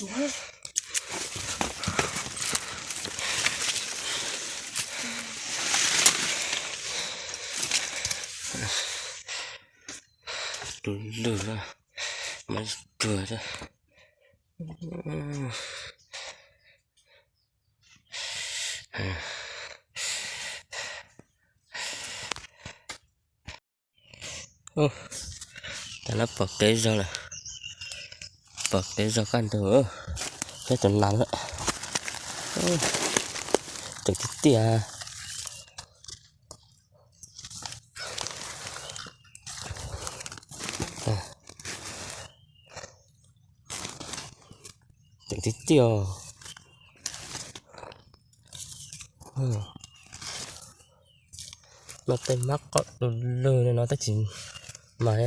Du lug, mas tuag. Ub, tas no pom kev zog lawm, pom kev zog kaj ntug, peb tus nas lawm, ceev tiag tiag. Ceev tiag tiag. No tej mab qaub du lug li no tab sis mas na,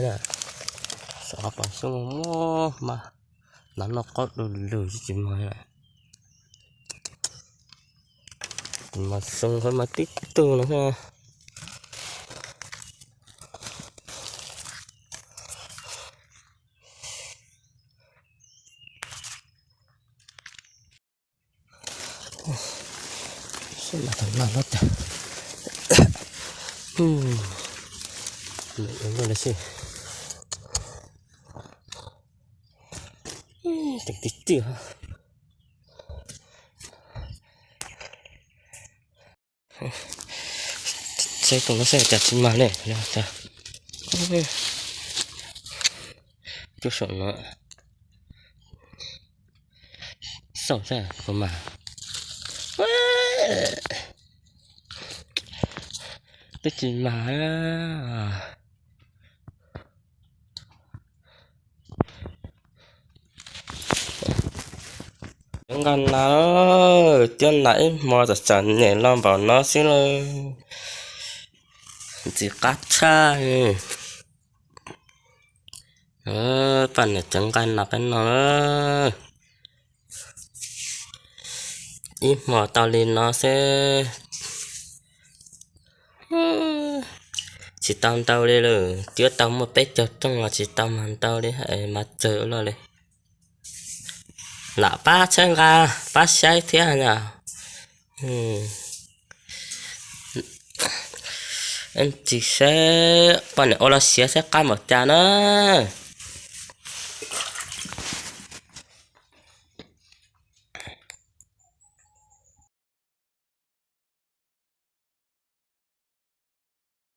xyov qhov xyoob muaj mab, nav noj qaub du lug tsis mag. Tus mas xyoo qhov mas tib tug no xwb. Seb mas thaum no no cas, lawm xwb, ceev tiag tiag. Seb tus no seb cas tsis mag ne. Cuaj saum no, xauj seb puas mag. Twb tsis mag. Cov nqaij nas, cov nas ib hmo txom txom nyem los npaum no xwb lauj. Ntxim qab tshaj. Poj niam cov nqaij nas peb no, ib hmo tau li no xwb. Tsis tau ntau li lawm, twb tau muaj peb caug rooj los tsis tau mag ntau li, mas tsawg ua luaj li. Lam pab txhawb nqa, pab saib thiab na. Tsis seb poj niam ua los siav seb qab npaum cas na.